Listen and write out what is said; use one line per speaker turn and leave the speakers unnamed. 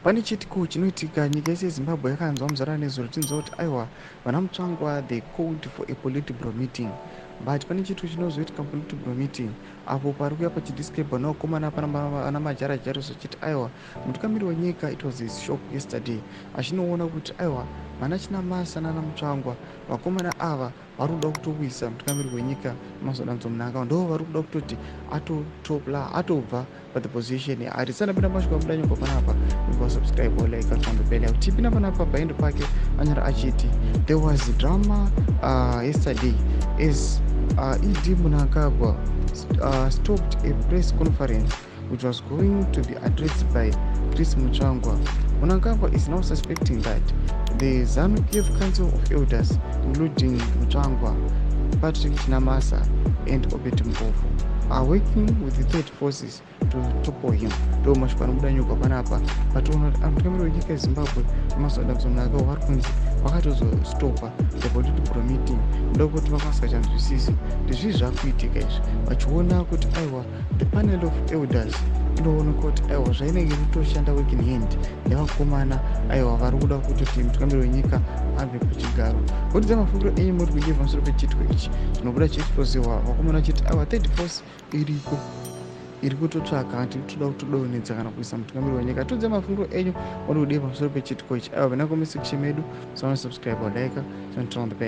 Pane chiitiko chinoitika, nyika yese yeZimbabwe yakanzwa muzara nezuro, tichinzwa kuti aiwa, vana Mutsvangwa, they called for a Politburo meeting. But pane chiitiko chinozoitika Politburo meeting apo pari kuya pachidescribwa nevakomana pana Majarajari, zvichiti aiwa, mutungamiri wenyika, it was his shock yesterday achinoona kuti aiwa, vana Chinamasa nana Mutsvangwa, vakomana ava vari kuda kutowisa mutungamiri wenyika Mazodanzo Mnangagwa, ndo vari kuda kutoti atotopla, atobva pa the position yaari. Sanapinda masvika abuda nyogwa panapa, subscribe, like, on the bell. Tipinda panapa paendo pake anyora achiti there was drama yesterday as ED Mnangagwa stopped a press conference which was going to be addressed by Chris Mutsvangwa. Mnangagwa is now suspecting that the ZANU-PF Council of Elders, including Mutsvangwa, Patrick Chinamasa and Obert Mpofu, are working with the third forces to topple him. Ndo mashoko anobuda nyogwa panapa, patoona kuti mutungamiri wenyika yeZimbabwe Mazoda Mnangagwa vari kunzi vakatozostopa the Politburo meeting ndokuti vakasikachanzwisisi kuti zvii zvakuitika izvi, vachiona kuti aiwa, the panel of elders inoonekwa kuti aiwa, zvainenge iri work in hand nevakomana, aiwa, vari kuda kutoti mutungamiri wenyika abve pachigaro. Kutidza mafungiro enyu, muri kudii pamusoro pechiitiko ichi chinobuda chiexposiwa, vakomana vachiti aiwa, third force iriko, iri kutotsvaka, toda kutodonhedza kana kuisa mutungamiri wenyika? Tudze mafungiro enyu, muri kudii pamusoro pechiitiko ichi? Aiwa, vena comment section medu, subscribe, like, turn on the bell.